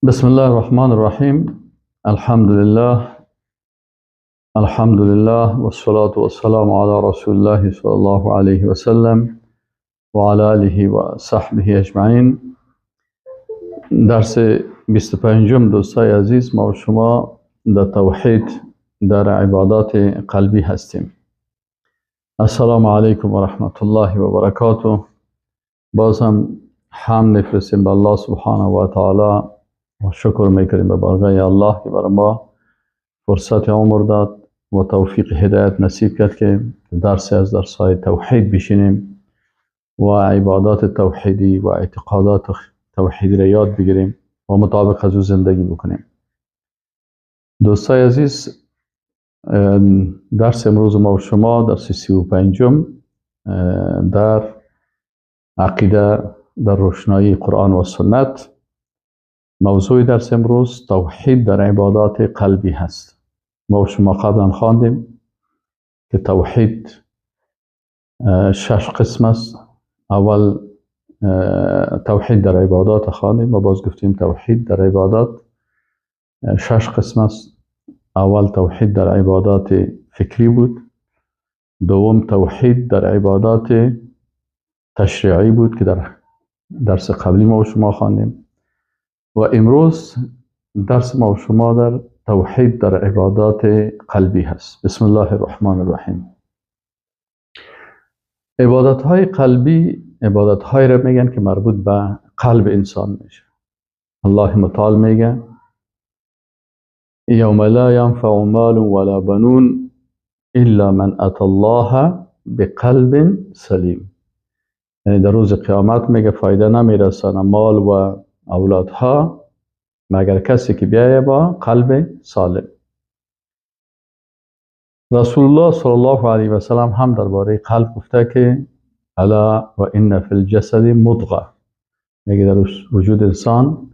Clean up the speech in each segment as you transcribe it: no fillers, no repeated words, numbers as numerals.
بسم الله الرحمن الرحیم. الحمدلله، الحمدلله والصلاة والسلام علی رسول الله صلی الله علیه و سلم و علی آله و صحبه اجمعین. درس 25 دوستای عزیز، ما و شما در توحید در عبادات قلبی هستیم. السلام علیکم و رحمت الله و برکاته. باز هم حمد میفرستیم به الله سبحانه و تعالی و شکر میکنیم به بارگاه الله که برای ما فرصت عمر داد و توفیق هدایت نصیب کرد که درس از درس‌های توحید بشینیم و عبادات توحیدی و اعتقادات توحیدی را یاد بگیریم و مطابق از او زندگی بکنیم. دوستای عزیز، درس امروز ما و شما درس 35 در عقیده در روشنایی قرآن و سنت. موضوع درس امروز توحید در عبادات قلبی هست. ما و شما قبلا خواندیم که توحید 6 قسم است. اول توحید در عبادات خواندیم و باز گفتیم توحید در عبادات 6 قسم است. اول توحید در عبادات فکری بود، دوم توحید در عبادات تشریعی بود که در درس قبلی ما و شما خواندیم، و امروز درس ما و شما در توحید در عبادات قلبی هست. بسم الله الرحمن الرحیم. عبادت های قلبی عبادت های را میگن که مربوط به قلب انسان میشه. الله متعال میگه یوم لا ینفع مال ولا بنون الا من اتى الله بقلب سلیم. یعنی در روز قیامت میگه فایده نمیرسانه مال و اولادها مگر کسی که بیایه با قلب سالم. رسول الله صلی الله علیه و سلم هم درباره قلب گفته که الا و ان فی الجسد مضغه، میگه در وجود انسان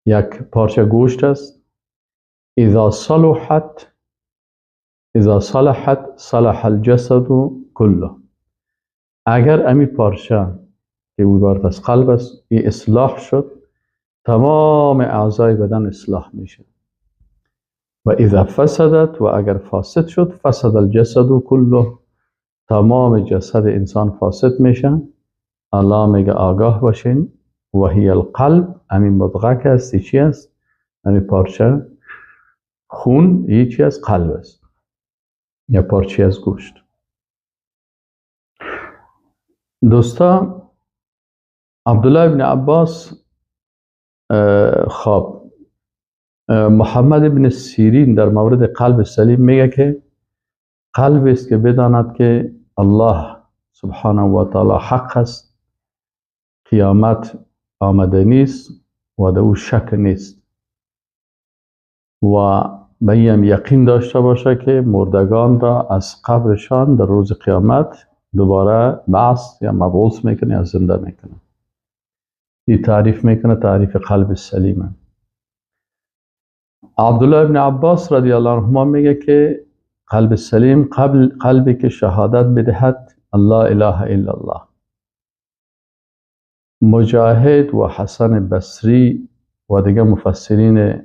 یک پارچه گوشت است، اذا صلحت صلح الجسد كله. اگر امی پارچه که عبارت از قلب است ای اصلاح شد، تمام اعضای بدن اصلاح میشه. و اذا فسدت، و اگر فاسد شد، فسد الجسد كله، تمام جسد انسان فاسد میشه. الله میگه آگاه باشین، و هی القلب، همین مضغه که است چی است؟ همین پارچه خون ای چی است؟ قلب است یا پارچه از گوشت. دوستا، عبدالله ابن عباس، خب محمد ابن سیرین در مورد قلب سلیم میگه که قلب است که بداند که الله سبحانه و تعالی حق است، قیامت آمده نیست و در او شک نیست، و به این یقین داشته باشه که مردگان را از قبرشان در روز قیامت دوباره بعث یا مبعوث میکنه یا زنده میکنه. این تعریف میکنه تعریف قلب سلیمه. عبدالله ابن عباس رضی الله عنهما میگه که قلب سلیم قلبی که شهادت بدهد الله اله الا الله. مجاهد و حسن بصری و دیگه مفسرین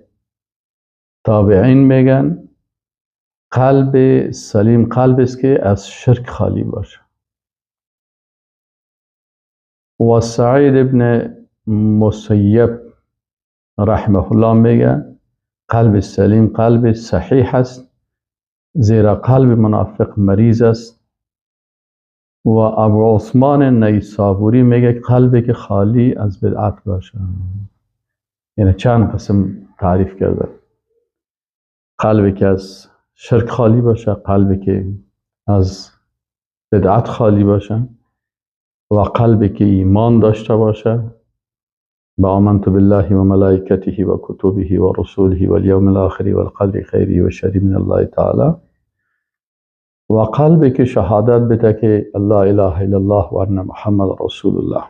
تابعین میگن قلب سلیم قلب است که از شرک خالی باشه. و سعید ابن مسیب رحمه الله میگه قلب سلیم قلب صحیح است، زیرا قلب منافق مریض است. و ابو عثمان نیسابوری میگه قلبی که خالی از بدعت باشه. یعنی چند قسم تعریف کرده: قلبی که از شرک خالی باشه، قلبی که از بدعت خالی باشه، و قلبی که ایمان داشته باشه با آمنت بالله و ملائکته و کتبه و رسوله و الیوم الاخر و القدر خیره و شره من الله تعالی، و قلبی که شهادت بده که الله اله الا الله و ان محمد رسول الله.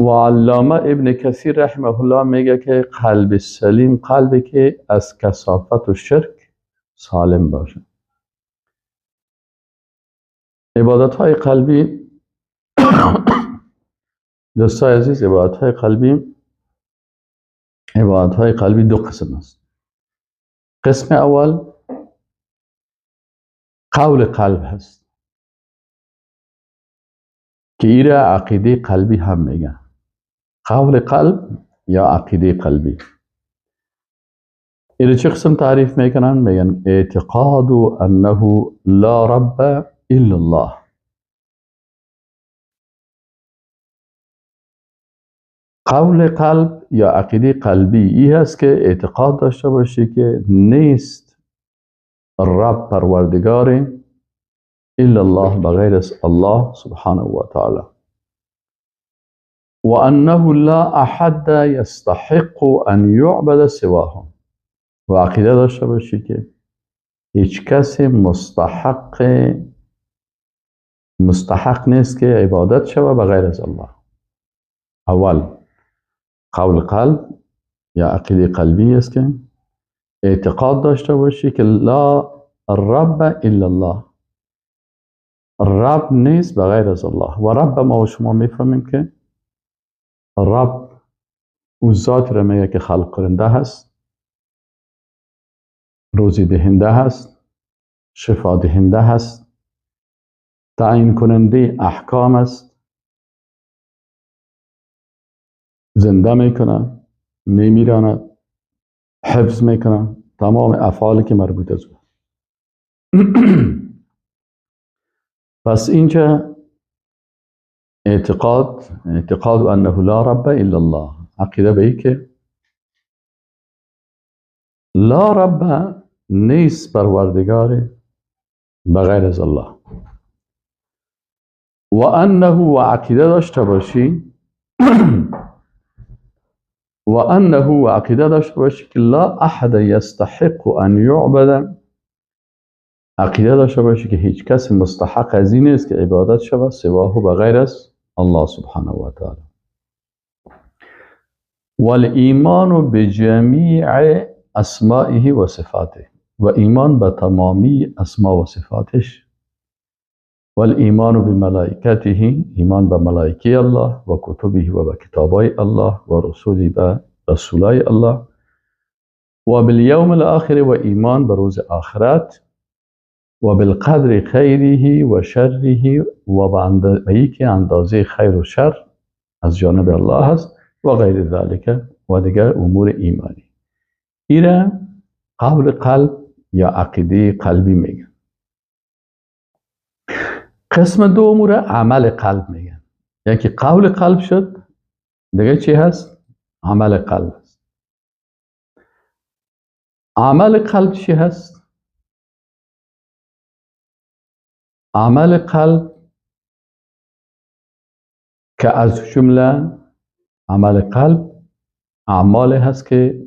و علامه ابن کثیر رحمه الله میگه که قلب سلیم قلبی که از کثافت و شرک سالم باشه. عبادت های قلبی دوستای عزیز، عبادت های قلبی عبادت های قلبی دو قسم است. قسم اول قول قلب هست که ایره عقیده قلبی هم میگن. قول قلب یا عقیده قلبی ایره چه قسم تعریف میکنن؟ میگن اعتقاد انه لا رب الا الله. قول قلب یا عقیده قلبی ای هست که اعتقاد داشته باشی که نیست رب پروردگار الا الله، بغیر از الله سبحانه و تعالی، و انه لا احد یستحق ان یعبد سواه، و عقیده داشته باشی که هیچ کسی مستحق نیست که عبادت شود بغیر از الله. اول قول قلب یا عقیده قلبی است که اعتقاد داشته باشی که لا رب الا الله، رب نیست بغیر از الله. و رب ما و شما میفهمیم که رب او ذات را میگه که خلق کننده هست، روزی دهنده هست، شفا دهنده هست، تعیین کننده احکام است، زنده میکنه، میمیرانه، حفظ میکنه، تمام افعالی که مربوط از او. پس اینجا اعتقاد انه لا رب الا الله، عقیده به ای که لا رب نیست پروردگار بغیر از الله، و انه و عقیده داشته باشی و انه و عقیده داشته باشی که لا احد یستحق ان یعبد، عقیده داشته باشی که هیچ کس مستحق از این نیست که عبادت شود سواه بغیر از الله سبحانه و تعالی. والایمان بجمیع اسمائه و صفاته، و ایمان به تمامی اسما و صفاتش، والایمان بملائکته، ایمان به ملائکه الله، و کتبه و به کتابای الله، و رسوله به رسولای الله، و بالیوم الاخر و ایمان به روز آخرت، و بالقدر خیره و شره، و به یکی اندازه خیر و شر از جانب الله هست، و غیر ذلک و دیگر امور ایمانی. ایره قول قلب یا عقیده قلبی میگن. قسم دو امور عمل قلب میگن. یکی قول قلب شد، دیگه چی هست؟ عمل قلب هست. عمل قلب چی هست؟ عمل قلب که از جمله عمل قلب اعمال هست که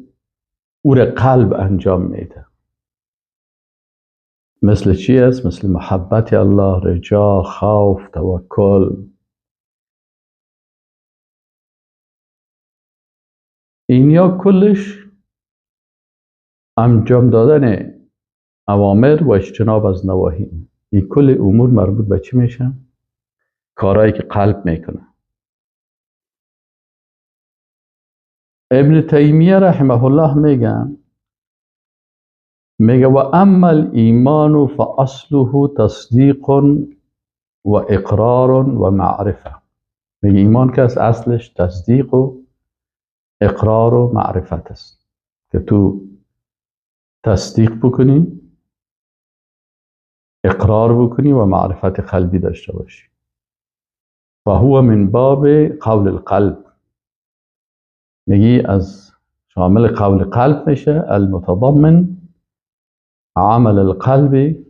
او را قلب انجام میده. مثل چی است؟ مثل محبت الله، رجا، خوف، توکل. اینیا کلش انجام دادن اوامر و اجتناب از نواهی. این کل امور مربوط به چی میشه؟ کارهایی که قلب میکنه. ابن تیمیه رحمه الله میگه و اما الایمان فاصله تصدیق و اقرار و معرفه. میگه ایمان که اصلش تصدیق و اقرار و معرفت است، که تو تصدیق بکنی، اقرار بکنی و معرفت قلبی داشته باشی. فهو من باب قول القلب، میگی از شامل قول قلب میشه، المتضمن عمل القلب،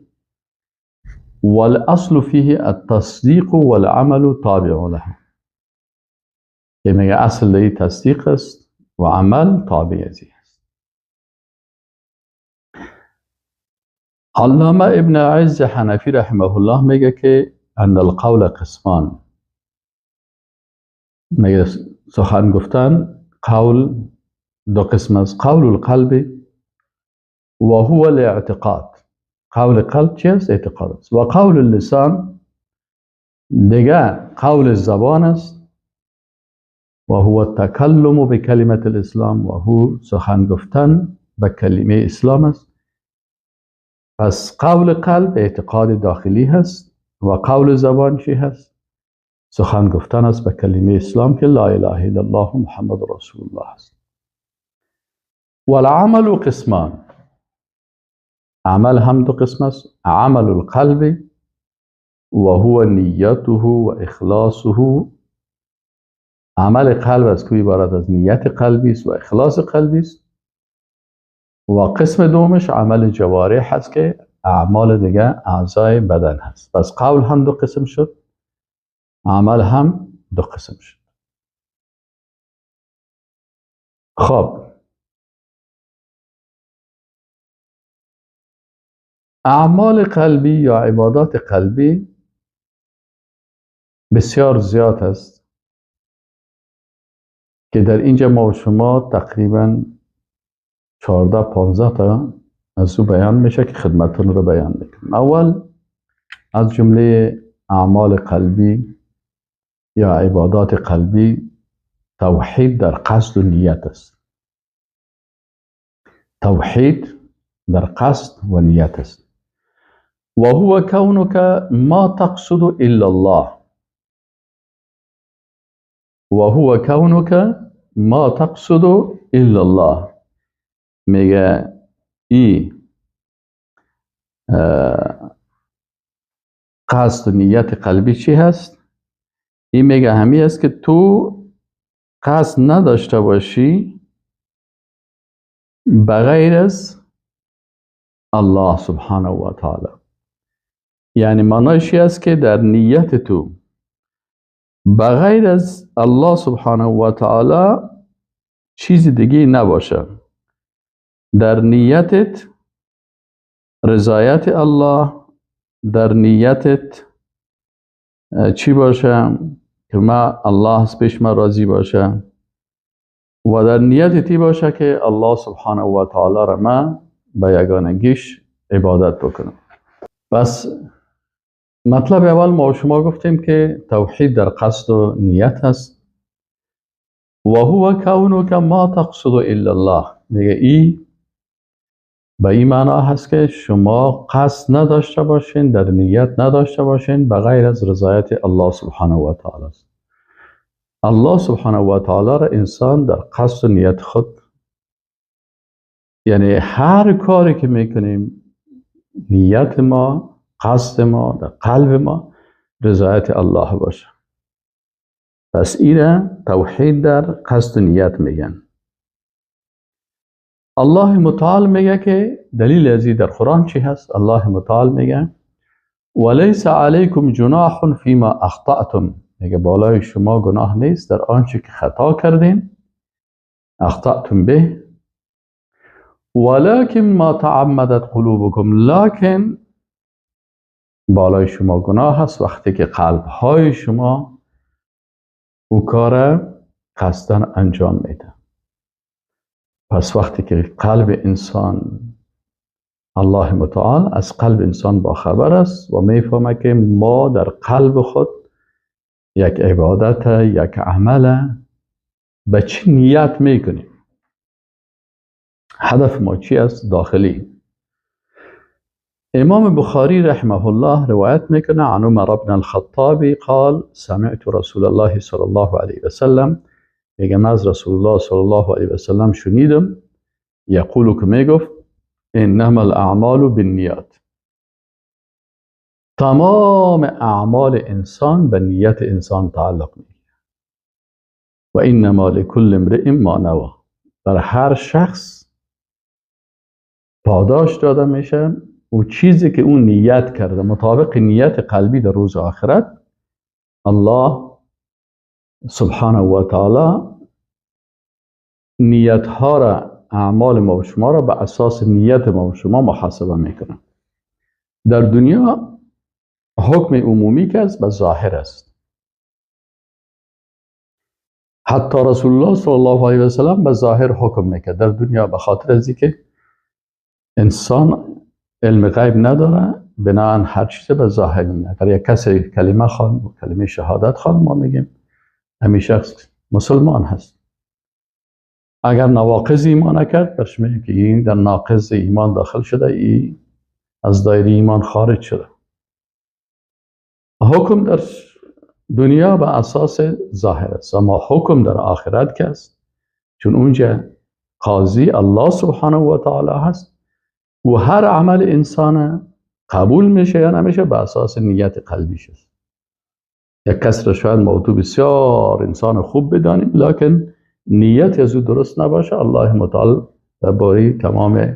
والاصل فيه التصدیق والعمل تابع له. که میگه اصل دی تصدیق است و عمل تابع ازی است. علامه ابن عز حنفی رحمه الله میگه که ان القول قسمان. میگه سخن گفتن قول دو قسم است، قول القلب و هو الاعتقاد. قول قلب چی است؟ اعتقاد است. و قول اللسان دیگه قول زبان است و هو التکلم بکلمة الاسلام، و هو سخن گفتن به کلمه اسلام است. پس قول قلب اعتقاد داخلی هست و قول زبان چی هست؟ سخن گفتن است به کلمه اسلام که لا اله الا الله محمد رسول الله است. والعمل قسمان، عمل هم دو قسم است: عمل القلب و هو نیته و اخلاصه. عمل قلب از که عبارت از نیت قلبی است و اخلاص قلبی است. و قسم دومش عمل جوارح هست که اعمال دیگه اعضای بدن هست. پس قول هم دو قسم شد، عمل هم دو قسم شد. خب اعمال قلبی یا عبادات قلبی بسیار زیاد است که در اینجا ما و شما تقریبا 14-15 تا از او بیان میشه که خدمتتون رو بیان میکنم. اول از جمله اعمال قلبی یا عبادات قلبی توحید در قصد و نیت است. توحید در قصد و نیت است. و هو کونک ما تقصد الا الله. و هو کونک ما تقصد الا الله. میگه ای قصد و نیت قلبی چی هست؟ این میگه همی است که تو قصد نداشته باشی بغیر از الله سبحانه و تعالی. یعنی معنایش است که در نیت تو بغیر از الله سبحانه و تعالی چیز دیگه نباشه. در نیتت رضایت الله، در نیتت چی باشه که ما الله از پیش ما راضی باشه، و در نیت تی باشه که الله سبحانه و تعالی را ما به یگانگیش عبادت بکنم. پس مطلب اول ما شما گفتیم که توحید در قصد و نیت هست. و هو کونک ما تقصد الا الله. میگه ای به این معنا هست که شما قصد نداشته باشین، در نیت نداشته باشین بغیر از رضایت الله سبحانه و تعالی است. الله سبحانه و تعالی را انسان در قصد و نیت خود، یعنی هر کاری که میکنیم نیت ما، قصد ما، در قلب ما رضایت الله باشه. پس اینه توحید در قصد و نیت میگن. الله متعال میگه که دلیل ازی در قرآن چی هست؟ الله متعال میگه ولیس علیکم جناح فیما اخطأتم. میگه بالای شما گناه نیست در آنچه که خطا کردین، اخطأتم به، ولکن ما تعمدت قلوبکم. لکن بالای شما گناه هست وقتی که قلب های شما او کار قصداً انجام میده. پس وقتی که قلب انسان، الله متعال از قلب انسان با خبر است و میفهمه که ما در قلب خود یک عبادت، یک عمل به چی نیت میکنیم، هدف ما چی است داخلی. امام بخاری رحمه الله روایت میکنه عن عمر بن الخطاب قال سمعت رسول الله صلی الله علیه وسلم. میگه من از رسول الله صلی الله علیه وسلم شنیدم یقول که میگفت انما الاعمال بالنیات. تمام اعمال انسان به نیت انسان تعلق میگیره. و انما لکل امرئ ما نوی. بر هر شخص پاداش داده میشه و چیزی که اون نیت کرده مطابق نیت قلبی در روز آخرت، الله سبحانه و تعالی نیت ها را، اعمال ما و شما را به اساس نیت ما و شما محاسبه میکنه. در دنیا حکم عمومی که است به ظاهر است. حتی رسول الله صلی الله علیه و سلم به ظاهر حکم میکرد در دنیا، به خاطر از اینکه انسان علم غیب نداره، بناهن هر چیز به ظاهر میاد. اگر یک کسی کلمه خواند و کلمه شهادت خواند، ما میگیم همین شخص مسلمان هست. اگر نواقض ایمان نکرد، برش میگه که این در ناقض ایمان داخل شده، ای از دایره ایمان خارج شده. حکم در دنیا به اساس ظاهر است، اما حکم در آخرت که است، چون اونجا قاضی الله سبحانه و تعالی هست و هر عمل انسان قبول میشه یا نمیشه به اساس نیت قلبیش است. یک کس را شاید موضوع بسیار انسان خوب بدانیم، لکن نیت از او درست نباشه، الله متعال درباره تمام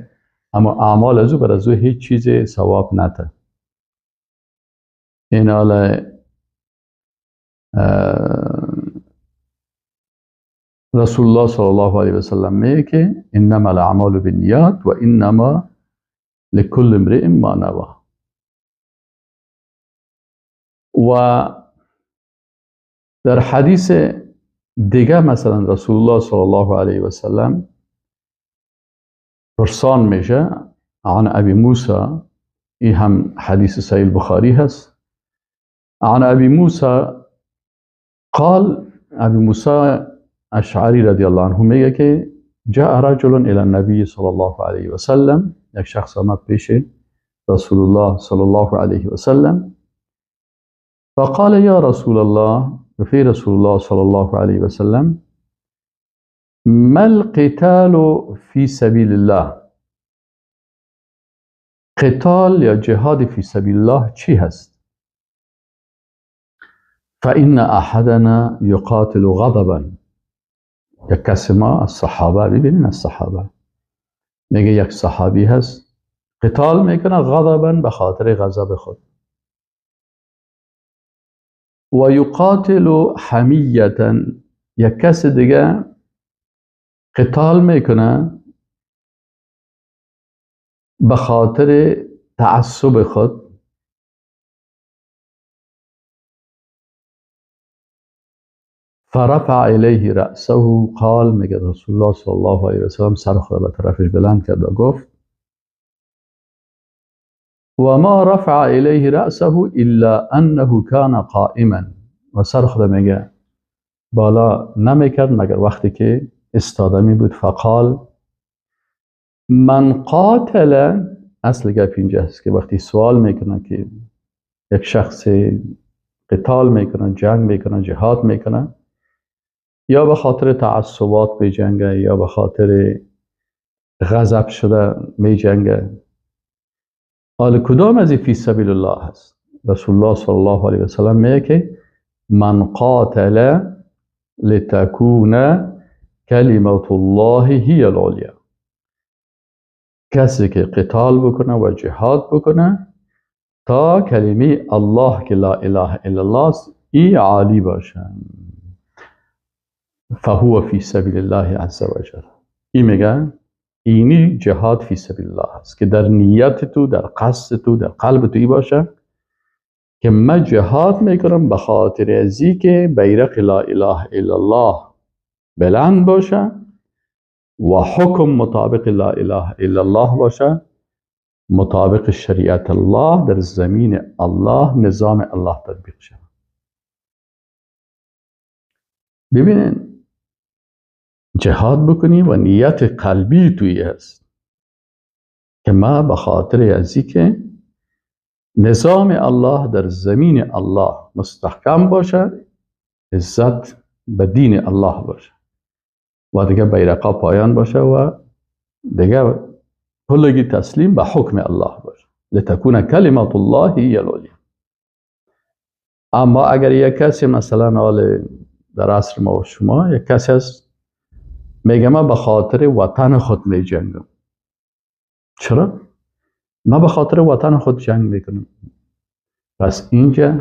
اما اعمال از او بر از او هیچ چیز ثواب نده. این حال رسول الله صلی الله علیه و سلم میگه که انما الاعمال بالنیات و انما لكل امرئ ما نوى. و در حدیث دیگه مثلا رسول الله صلی الله علیه و سلم پرسان میشه عن ابی موسی، این هم حدیث صحیح البخاری هست. عن ابی موسی قال، ابی موسی اشعری رضی الله عنه میگه که جاء رجل الى النبی صلی الله علیه و سلم، یک شخص آمد پیش رسول الله صلی الله علیه و سلم، فقال یا رسول الله، في رسول الله صلی الله علیه و سلم ما القتال فی سبیل الله، قتال یا جهاد فی سبیل الله چی هست؟ فإن أحدنا يقاتل غضبا، یک کس ما از صحابه، ببینین از صحابه میگه یک صحابی هست قتال میکنه غضبا، به خاطر غضب خود، و یقاتل حمیتا، یک کس دیگه قتال میکنه به خاطر تعصب خود، فرفع الیه رأسه قال، میگه رسول الله صلی الله علیه و سلم سر خود به طرفش بلند کرد و گفت و ما رفع الیه رأسه الا انه کان قائما، و سر خود میگه بالا نمیکرد مگر وقتی که استاده می بود. فقال من قاتل، اصل گپ اینجا هست که وقتی سوال میکنه که یک شخص قتال میکنه، جنگ میکنه، جهاد میکنه، یا به خاطر تعصبات می جنگه یا به خاطر غضب شده می جنگه، حال کدام از فی سبیل الله هست؟ رسول الله صلی الله علیه و سلم میگه که من قاتل لتکون کلمت الله هی العلیا، کسی که قتال بکنه و جهاد بکنه تا کلمه الله که لا اله الا الله است ای عالی باشه، فهو فی سبیل الله عز وجل. این میگه اینی جهاد فی سبیل الله است که در نیت تو، در قصد تو، در قلب تو ای باشه که من جهاد میکنم به خاطر ازی که بیرق لا اله الا الله بلند باشه و حکم مطابق لا اله الا الله باشه، مطابق شریعت الله در زمین الله، نظام الله تطبیق شود. ببینین جهاد بکنی و نیت قلبی توی هست که ما به خاطر ازی که نظام الله در زمین الله مستحکم باشه، عزت به دین الله باشه و دیگه بیرقا پایان باشه و دیگه کلگی تسلیم به حکم الله باشه، لتکون کلمت الله هی العلیا. اما اگر یک کسی مثلا حال در عصر ما و شما یک کسی هست میگه من به خاطر وطن خود می جنگم. چرا؟ من به خاطر وطن خود جنگ میکنم. پس اینجا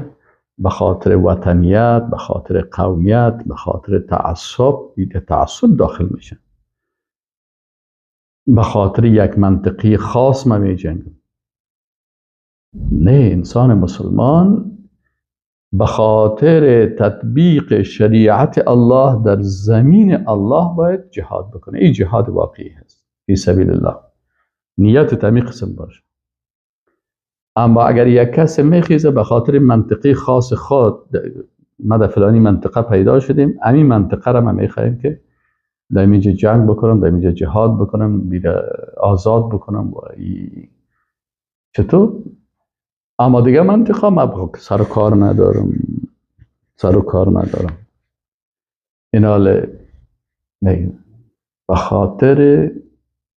به خاطر وطنیت، به خاطر قومیت، به خاطر تعصب، تعصب داخل میشه. به خاطر یک منطقی خاص من می جنگم. نه، انسان مسلمان به خاطر تطبیق شریعت الله در زمین الله باید جهاد بکنه. این جهاد واقعی هست فی سبیل الله، نیت تمی قسم باشه. اما اگر یک کس میخیزه به خاطر منطقی خاص خود ما در فلانی منطقه پیدا شدیم، همین منطقه را ما میخواهیم که در اینجا جنگ بکنم، در اینجا جهاد بکنم، بیره آزاد بکنم و چطور؟ اما دیگه منطقه ما سر و کار ندارم، سر و کار ندارم. این حال نه، به خاطر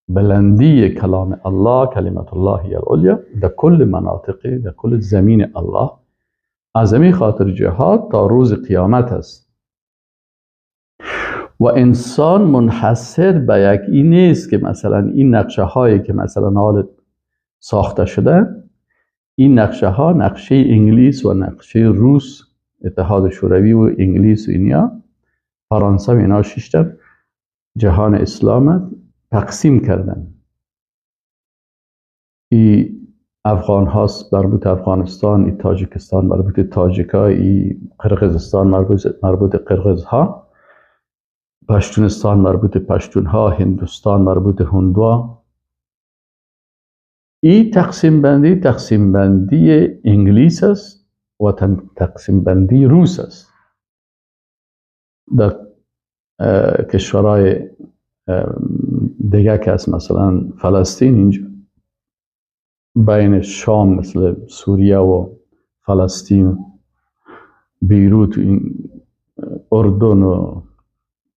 بلندی کلام الله، کلمت الله العلیا در کل مناطق، در کل زمین الله، از همین خاطر جهاد تا روز قیامت است. و انسان منحصر به یک این نیست که مثلا این نقشه هایی که مثلا حال ساخته شده، این نقشه ها نقشه انگلیس و نقشه روس، اتحاد شوروی و انگلیس و اینیا، فرانسه و اینا شیشتن جهان اسلام تقسیم کردن. ای افغان هاست مربوط افغانستان، ای تاجیکستان مربوط تاجیکا، ای قرقیزستان مربوط قرقیز ها، پشتونستان مربوط پشتون ها، هندوستان مربوط هندوا. ای تقسیم بندی تقسیم بندی انگلیس است و تقسیم بندی روس است. در کشورهای دیگه که است، مثلا فلسطین، اینجا بین شام مثل سوریه و فلسطین، بیروت و این اردن و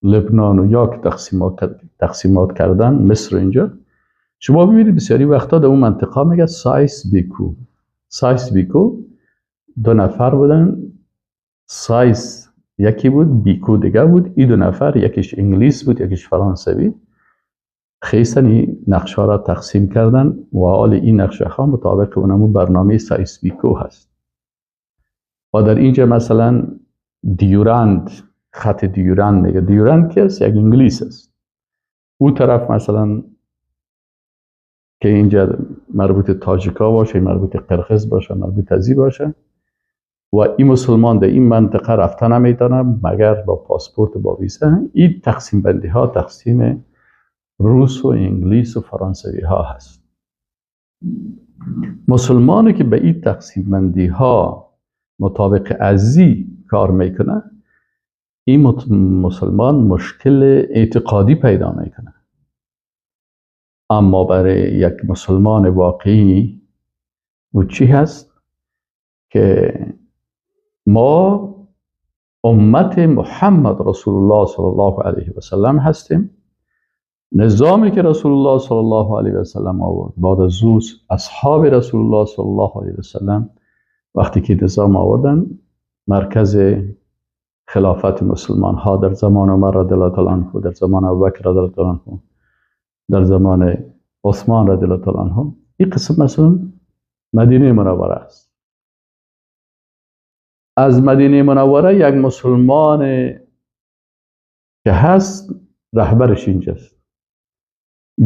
لبنان و یا که تقسیمات کردن، مصر اینجا شما ببینید بسیاری وقتا در اون منطقه میگه سایس بیکو. سایس بیکو دو نفر بودن، سایس یکی بود، بیکو دیگه بود. این دو نفر یکیش انگلیس بود، یکیش فرانسوی، خیستن این نقشه را تقسیم کردن و حال این نقشه ها مطابق اونمو برنامه سایس بیکو هست. و در اینجا مثلا دیورند، خط دیورند میگه. دیورند که است؟ یک انگلیس است. او طرف مثلا که اینجا مربوط تاجیکا باشه، مربوط قرقیز باشه، مربوط ازی باشه، و این مسلمان در این منطقه رفته نمیتونه مگر با پاسپورت و با ویزا. این تقسیم بندی ها تقسیم روس و انگلیس و فرانسوی ها هست. مسلمانی که به این تقسیم بندی ها مطابق ازی کار میکنه، این مسلمان مشکل اعتقادی پیدا میکنه. اما برای یک مسلمان واقعی و چی هست؟ که ما امت محمد رسول الله صلی الله علیه و سلم هستیم. نظامی که رسول الله صلی الله علیه و سلم آورد، بعد از او اصحاب رسول الله صلی الله علیه و سلم وقتی که نظام آوردن، مرکز خلافت مسلمان ها در زمان عمر رضی الله تعالی عنه، در زمان ابوبکر رضی الله تعالی عنه، در زمان عثمان رضی الله تعالی عنه، این قسم مثلا مدینه منوره است. از مدینه منوره یک مسلمان که هست رهبرش اینجاست.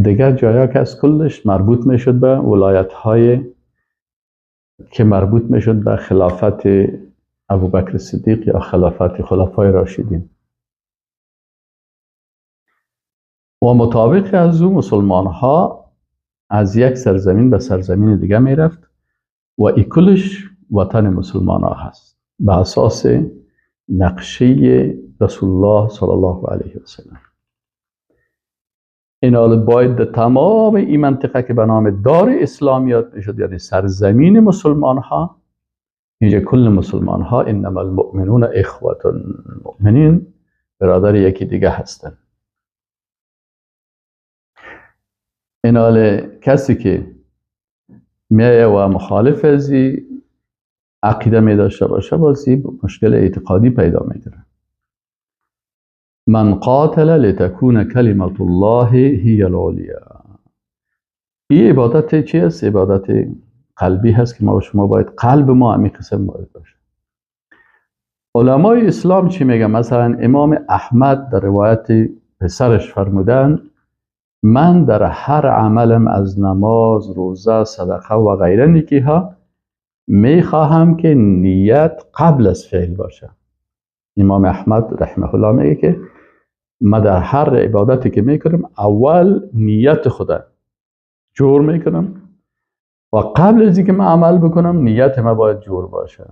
دیگر جایا که از کلش مربوط میشد به ولایت های که مربوط میشد به خلافت ابوبکر صدیق یا خلافت خلفای راشدین. و مطابق از او مسلمان ها از یک سرزمین به سرزمین دیگه میرفت و ای کلش وطن مسلمان ها هست به اساس نقشه رسول الله صلی الله علیه و سلم. این حال باید تمام این منطقه که به نام دار اسلامیات میشد، یعنی سرزمین مسلمان ها، اینجا کل مسلمان ها انما المؤمنون اخوة، المؤمنین برادر یکی دیگه هستن. این حال کسی که میایه و مخالف ازی عقیده می داشته باشه، بازی مشکل اعتقادی پیدا میکنه. من قاتل لتكون کلمت الله هی العلیا. این عبادت چی است؟ عبادت قلبی هست که ما و شما باید قلب ما همین قسم باید باشه. علمای اسلام چی میگن؟ مثلا امام احمد در روایت پسرش فرمودن من در هر عملم از نماز، روزه، صدقه و غیره نیکی ها میخواهم که نیت قبل از فعل باشه. امام احمد رحمه الله میگه که ما در هر عبادتی که میکنم اول نیت خدا جور میکنم و قبل از اینکه من عمل بکنم نیت ما باید جور باشه.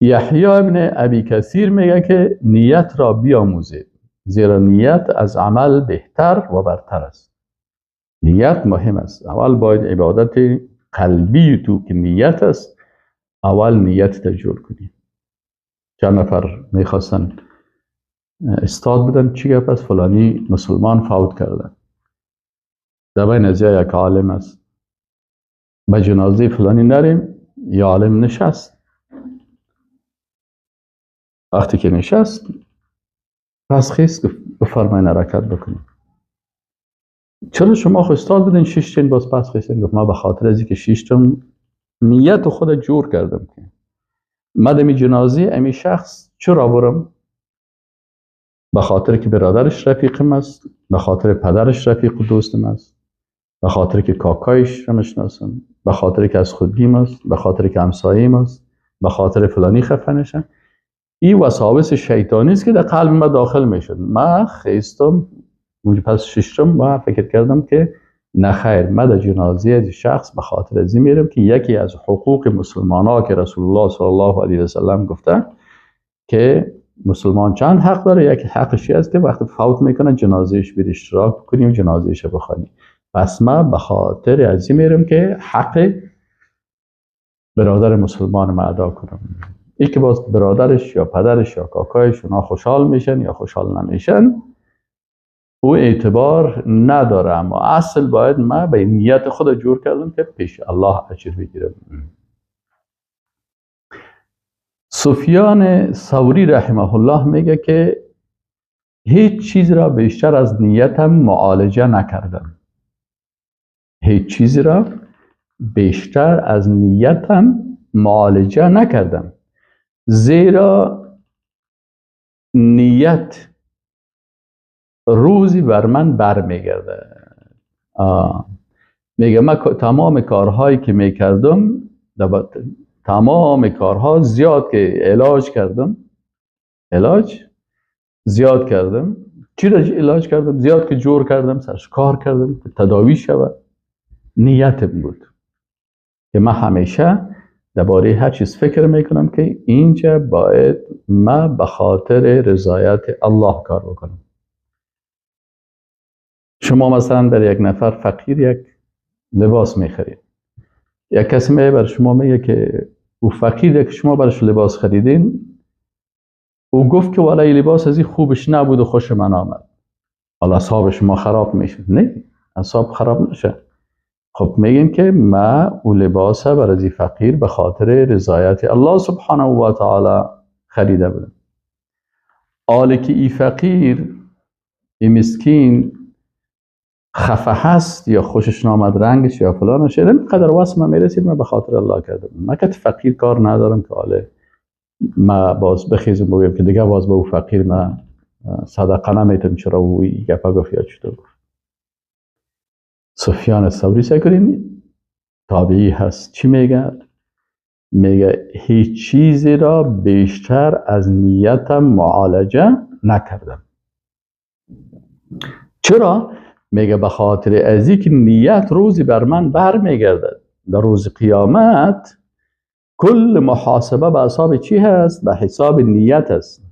یحیی ابن ابی کثیر میگه که نیت را بیاموزید، زیرا نیت از عمل بهتر و برتر است. نیت مهم است. اول باید عبادت قلبی تو که نیت است، اول نیت تجربه کنی. چند نفر میخواستن استاد بودن، چی گفت؟ پس فلانی مسلمان فوت کردن، در بین از یک عالم است، به جنازه فلانی نریم، یا عالم نشست. وقتی که نشست پس خیست گفت بفرمایین حرکت بکنیم. چرا شما خو استاد بودین شیشتین باز پس خیستین؟ گفت ما به خاطر از اینکه شیشتم نیت خود جور کردم که مدمی جنازه امی شخص چرا برم؟ به خاطر که برادرش رفیقم است، به خاطر پدرش رفیق و دوستم است، به خاطر که کاکایش رو میشناسم، به خاطر که از خودگیم است، به خاطر که همسایه‌ایم است، به خاطر فلانی خفه نشم. این وساوس شیطانی است که در قلب ما داخل میشد. من خیستم پس ششتم و فکر کردم که نه خیر، من در جنازه از شخص به خاطر از این میرم که یکی از حقوق مسلمان ها که رسول الله صلی الله علیه و سلم گفته که مسلمان چند حق داره، یکی حقش است که وقتی فوت میکنه جنازهش بر اشتراک کنیم، جنازهش بخوانیم. پس من به خاطر از این میرم که حق برادر مسلمان ما ادا کنم. ای که باز برادرش یا پدرش یا کاکایش اونا خوشحال میشن یا خوشحال نمیشن او اعتبار نداره، اما اصل باید من به نیت خود جور کردم که پیش الله اجر بگیرم. سفیان ثوری رحمه الله میگه که هیچ چیز را بیشتر از نیتم معالجه نکردم. هیچ چیز را بیشتر از نیتم معالجه نکردم، زیرا نیت روزی بر من برمیگرده. میگه من تمام کارهایی که میکردم، تمام کارها زیاد که علاج کردم، علاج زیاد کردم، چی را علاج کردم؟ زیاد که جور کردم، سرش کار کردم که تداوی شود. نیتم بود که من همیشه درباره هر چیز فکر میکنم که اینجا باید من به خاطر رضایت الله کار بکنم. شما مثلا برای یک نفر فقیر یک لباس میخرید، یک کسی میگه بر شما میگه که او فقیره که شما برش لباس خریدین، او گفت که والا این لباس از این خوبش نبود و خوش من آمد، حالا اعصاب شما خراب میشه. نه، اعصاب خراب نشه. خب میگیم که ما او لباس برای فقیر به خاطر رضایت الله سبحانه و تعالی خریده بودم. حالی که ای فقیر، ای مسکین خفه هست یا خوشش نامد رنگش یا فلانش، اینقدر واسه من میرسید، من به خاطر الله کردم. من که فقیر کار ندارم که حالا ما باز بخیزم بگم که دیگه باز به او فقیر ما صدقه نمیتم، چرا او گپا گفت یا چطور گفت. سفیان ثوری سکرین تابعی هست، چی میگه؟ میگه هیچ چیزی را بیشتر از نیتم معالجه نکردم. چرا؟ میگه به خاطر از اینکه نیت روزی بر من برمیگردد. در روز قیامت کل محاسبه به حساب چی هست؟ به حساب نیت است.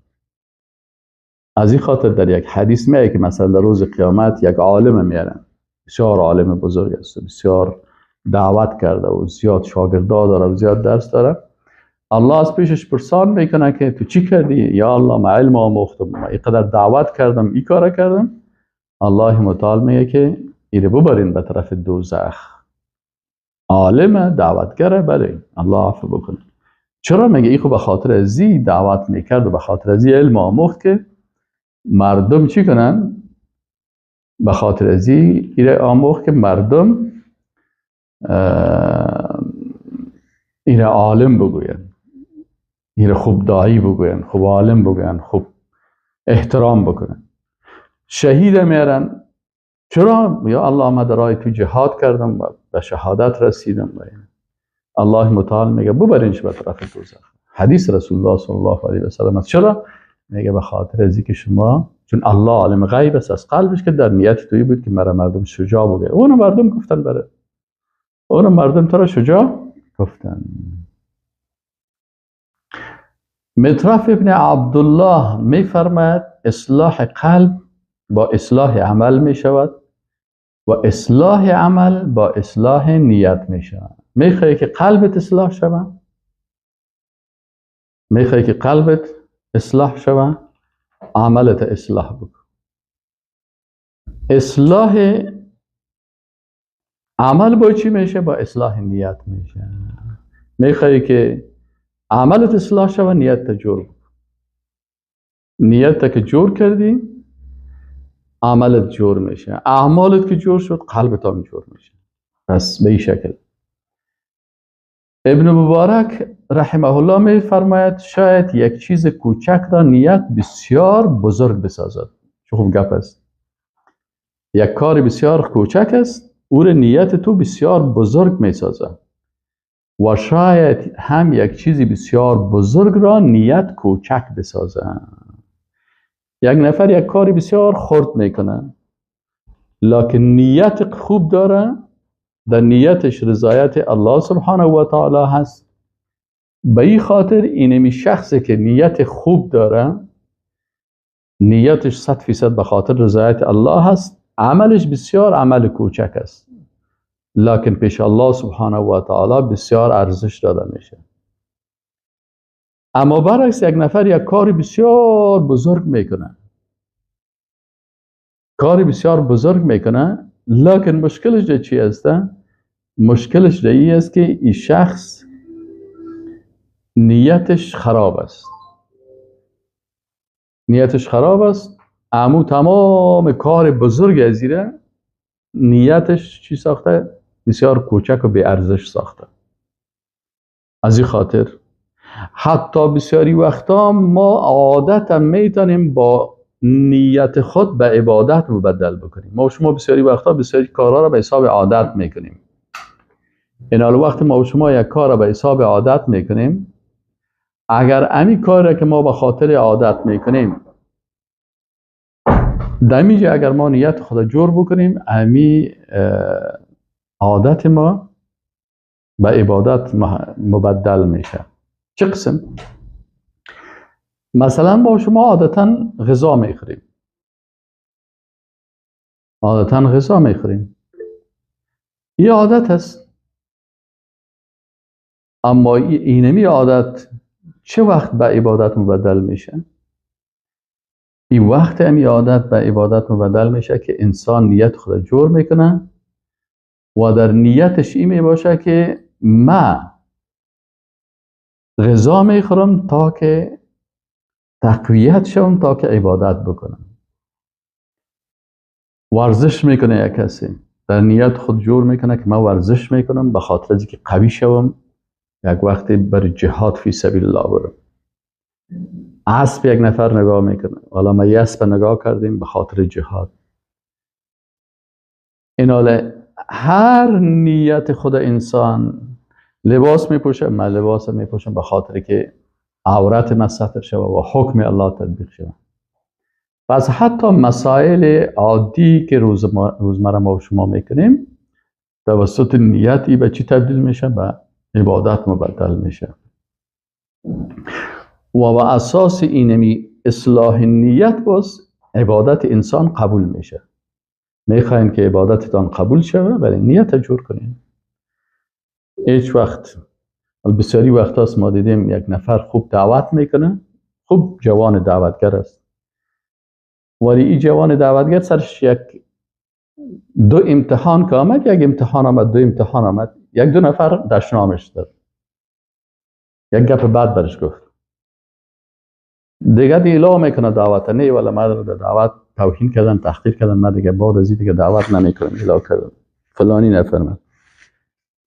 از این خاطر در یک حدیث میگه که مثلا در روز قیامت یک عالم میارن، بسیار عالم بزرگ است، بسیار دعوت کرده و زیاد شاگردا داره و زیاد درس داره. الله از پیشش پرسان میکنه که تو چی کردی؟ یا الله من علم آموختم، من اینقدر دعوت کردم، این کار کردم. الله متعال میگه که ایره ببرین به طرف دوزخ. عالم دعوتگره، بله الله عفو بکنه. چرا؟ میگه ای خب به خاطر ازی دعوت میکرد و به خاطر ازی علم آموخت که مردم چی کنن؟ به خاطر ازی ایره آموخت که مردم ایره عالم بگوین، ایره خوب داعی بگوین، خوب عالم بگوین، خوب احترام بکنن. شهید میرن. چرا؟ یا الله من در راه تو جهاد کردم و به شهادت رسیدم. الله متعال میگه ببرینش به طرف دوزخ. حدیث رسول الله صلی الله علیه و سلم است. چرا؟ میگه به خاطر از اینکه شما، چون الله عالم غیب است، از قلبش که در نیت تویی بود که مرا مردم شجاع بگه. اون مردم گفتن بره، اون مردم تو را شجاع گفتن. مطرف ابن عبدالله میفرماید اصلاح قلب با اصلاح عمل می شود و اصلاح عمل با اصلاح نیت می شود. میخوایی که قلبت اصلاح شود؟ میخوایی که قلبت اصلاح شود؟ عملت اصلاح بکن. اصلاح عمل با چی میشه؟ با اصلاح نیت میشه. میخوایی که عملت اصلاح شود، نیت جور بکن. نیت که جور کردی، عملت جور میشه. اعمالت که جور شد، قلبت هم جور میشه. پس به این شکل ابن مبارک رحمه الله میفرماید شاید یک چیز کوچک را نیت بسیار بزرگ بسازد. چه خوب گپ است. یک کار بسیار کوچک است، او را نیت تو بسیار بزرگ میسازد و شاید هم یک چیزی بسیار بزرگ را نیت کوچک بسازد. یک نفر یک کاری بسیار خرد میکنه، لکن نیت خوب داره، در نیتش رضایت الله سبحانه و تعالی هست. به این خاطر اینمی شخصی که نیت خوب داره، نیتش 100% به خاطر رضایت الله هست، عملش بسیار عمل کوچک است، لکن پیش الله سبحانه و تعالی بسیار ارزش داده میشه. اما برعکس یک نفر یک کاری بسیار بزرگ میکنه، کاری بسیار بزرگ میکنه، لکن مشکلش در چی است؟ مشکلش در این است که این شخص نیتش خراب است. نیتش خراب است، امو تمام کار بزرگ از ایره نیتش چی ساخته؟ بسیار کوچک و بی ارزش ساخته. از این خاطر حتی بسیاری وقتا ما عادتا میتونیم با نیت خود به عبادت مبدل بکنیم. ما و شما بسیاری وقتا بسیاری کارها را به حساب عادت میکنیم. این حال وقت ما و شما یک کار را به حساب عادت میکنیم، اگر امی کار را که ما به خاطر عادت میکنیم دمیجه اگر ما نیت خود جور بکنیم، امی عادت ما به عبادت مبدل میشه. چه قسم؟ مثلا با شما عادتا غذا میخوریم، عادتا غذا میخوریم، این عادت است. اما اینمی عادت چه وقت به عبادت مبدل میشه؟ این وقت امی عادت به عبادت مبدل میشه که انسان نیت خود جور میکنه و در نیتش این میباشه که ما غذا میخورم تا که تقویت شوم، تا که عبادت بکنم. ورزش میکنه یک کسی، در نیت خود جور میکنه که من ورزش میکنم به خاطر از اینکه قوی شوم، یک وقتی بر جهاد فی سبیل الله برم. اسب یک نفر نگاه میکنه، حالا ما یه اسب نگاه کردیم به خاطر جهاد. این حالا هر نیت خود انسان، لباس میپوشه، من لباس میپوشم به خاطر که عورت من ستر شود و حکم الله تطبیق شود. پس حتی مسائل عادی که روزمره ما و شما میکنیم توسط نیتی به چی تبدیل میشه؟ به عبادت مبدل میشه. و با اساس اینمی اصلاح نیت باز عبادت انسان قبول میشه. میخواین که عبادتتان قبول شود، ولی نیت جور کنین. هیچ وقت، بسیاری وقت هست ما دیدیم یک نفر خوب دعوت میکنه، خوب جوان دعوتگر است، ولی این جوان دعوتگر سرش یک دو امتحان که آمد، یک امتحان آمد، دو امتحان آمد، یک دو نفر دشنامش داد، یک گپ بد برش گفت، دیگه اعلام میکنه دعوت نه، ولی من دعوت توهین کردن، تحقیر کردن، من دیگه بعد از این دیگه دعوت نمیکنم، اعلام کردم فلانی نفرمد.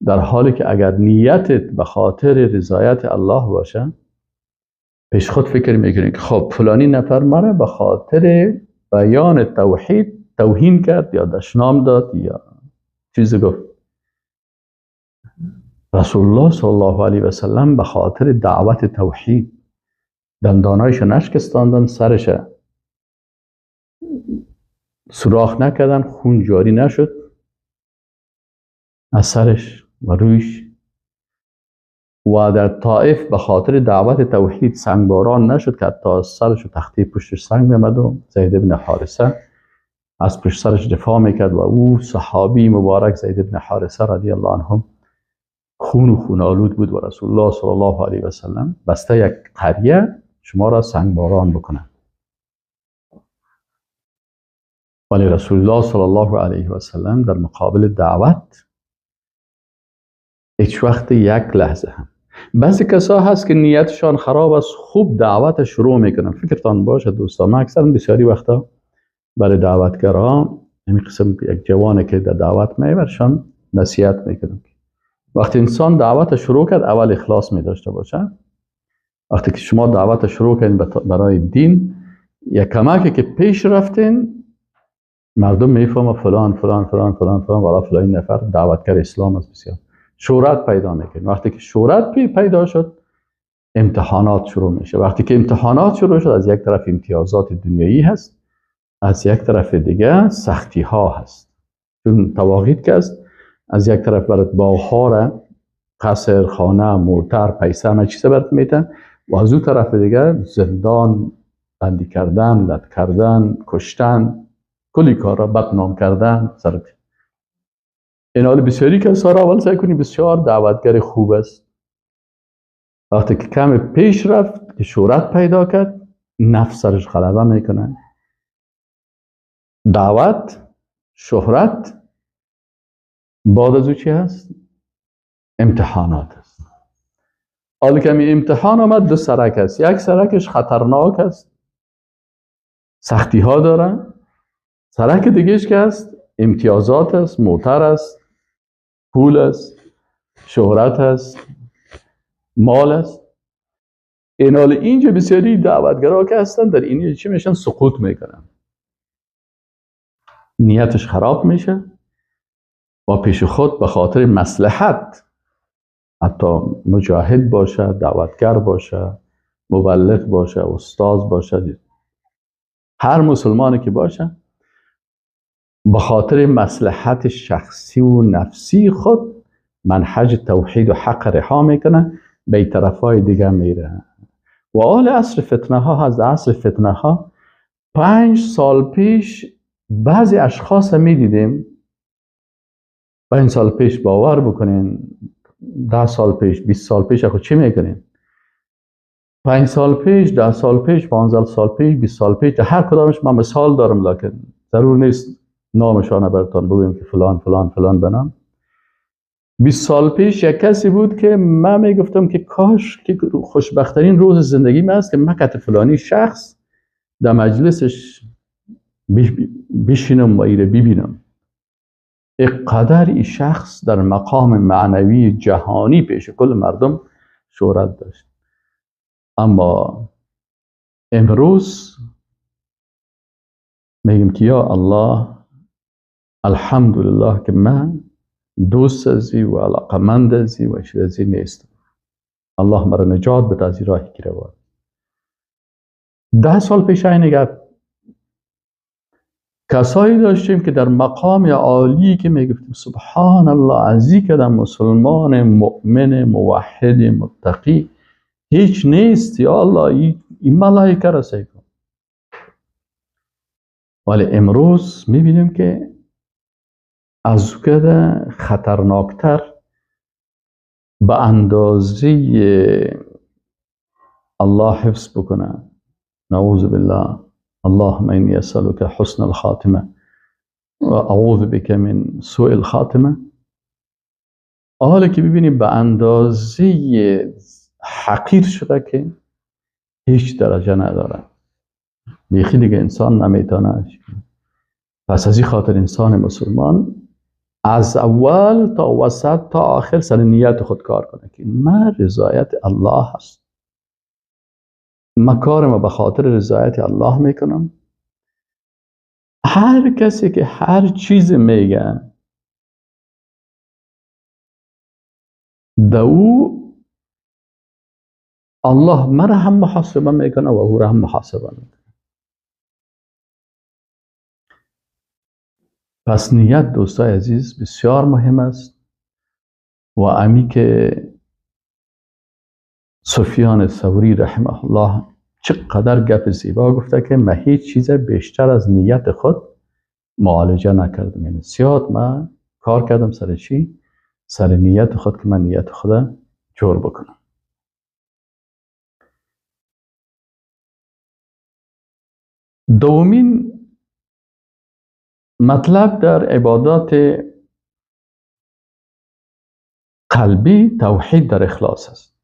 در حالی که اگر نیتت به خاطر رضایت الله باشه، پیش خود فکر میکنی که خب فلانی نفر مرا به خاطر بیان توحید توهین کرد یا دشنام داد یا چیزی گفت. رسول الله صلی الله علیه و سلم به خاطر دعوت توحید دندانایش نشکستاندن، سرش سوراخ نکردن، خون جاری نشد از سرش و رویش، و در طائف به خاطر دعوت توحید سنگباران نشد که حتی سرش و تختی پشتش سنگ می‌آمد و زید ابن حارثه از پشت سرش دفاع میکرد و او صحابی مبارک زید ابن حارثه رضی الله عنه خون و خون آلود بود و رسول الله صلی الله علیه و سلم بسته یک قریه شما را سنگباران بکنند. ولی رسول الله صلی الله علیه و سلم در مقابل دعوت هیچ وقت یک لحظه هم، بعضی کسا هست که نیتشان خراب است، خوب دعوت شروع میکنن. فکرتان باشه دوستان، من اکثرا بسیاری وقتا برای دعوتگرها همین قسم یک جوانه که در دعوت میبرشان نصیحت میکنم. وقتی انسان دعوت شروع کرد اول اخلاص می داشته باشه. وقتی که شما دعوت شروع کردین برای دین، یک کمکی که پیش رفتین مردم میفهمه فلان فلان فلان فلان فلان والا فلان نفر دعوتگر اسلام است، بسیار شهرت پیدا میکنه. وقتی که شهرت پیدا شد امتحانات شروع میشه. وقتی که امتحانات شروع شد از یک طرف امتیازات دنیایی هست، از یک طرف دیگه سختی ها هست. چون تواقید که است، از یک طرف برات باغ را، قصر، خانه، موتر، پیسه، همه چیز برات میتن و از اون طرف دیگه زندان، بندی کردن، لط کردن، کشتن، کلی کارا، بدنام کردن سرت. این حال بسیاری کسا را اول سعی کنی بسیار دعوتگر خوب است. وقتی که کم پیش رفت که شهرت پیدا کرد، نفس سرش غلبه میکنه. دعوت، شهرت، بعد از او چی هست؟ امتحانات است. حالا که امتحان آمد دو سرک است. یک سرکش خطرناک است، سختی ها داره. سرک دیگهش که هست امتیازات است، موتر است، پول است، شهرت است، مال است. این حال اینجا بسیاری دعوتگرها که هستن در اینجا چی میشن؟ سقوط میکنن، نیتش خراب میشه و پیش خود به خاطر مصلحت، حتی مجاهد باشه، دعوتگر باشه، مبلغ باشه، استاد باشه، هر مسلمانی که باشه، به خاطر مصلحت شخصی و نفسی خود منهج توحید و حق رها میکنه، به طرفای دیگه میره. و آل عصر فتنه ها هست. عصر فتنه ها 5 سال پیش بعضی اشخاص میدیدیم، 5 سال پیش باور بکنین، 10 سال پیش، 20 سال پیش خود چی میکنین؟ 5 سال پیش، 10 سال پیش، 15 سال پیش، 20 سال پیش، هر کدامش من مثال دارم، لکن ضرور نیست نامشان براتون بگویم که فلان فلان فلان بنام. 20 سال پیش یک کسی بود که من میگفتم که کاش که خوشبخت‌ترین روز زندگی من است که مکت فلانی شخص در مجلسش بشینم و ایره ببینم. اقدر این شخص در مقام معنوی جهانی پیش کل مردم شهرت داشت. اما امروز میگم که یا الله، الحمدلله که من دوست ازی و علاقمند ازی و چیز ازی نیستم. الله مرا نجات بده از راهی که روان. 10 سال پیش این گپ کسایی داشتیم که در مقام عالی که میگفتیم سبحان الله ازی که در مسلمان مؤمن موحد متقی هیچ نیست، یا الله این ملائکه را سعی کن. ولی امروز میبینیم که از کده خطرناکتر به اندازه الله حفظ بکنه، نعوذ بالله، اللهم اینی اسألک حسن الخاتمه و اعوذ بک من سوء الخاتمه. حالا که ببینیم به اندازه حقیر شده که هیچ درجه نداره، بیخی دیگه انسان نمیتونه. پس از این خاطر انسان مسلمان از اول تا وسط تا آخر سر نیت خود کار کنه که من رضایت الله هست، من کارم به خاطر رضایت الله میکنم. هر کسی که هر چیز میگه دو الله مرا هم محاسبه میکنه و او را هم محاسبه میکنه. پس نیت دوستای عزیز بسیار مهم است و امی که سفیان ثوری رحمه الله چقدر گپ زیبا گفته که من هیچ چیز بیشتر از نیت خود معالجه نکردم. یعنی زیاد من کار کردم سر چی؟ سر نیت خود، که من نیت خود جور بکنم. دومین مطلب در عبادات قلبی توحید در اخلاص است.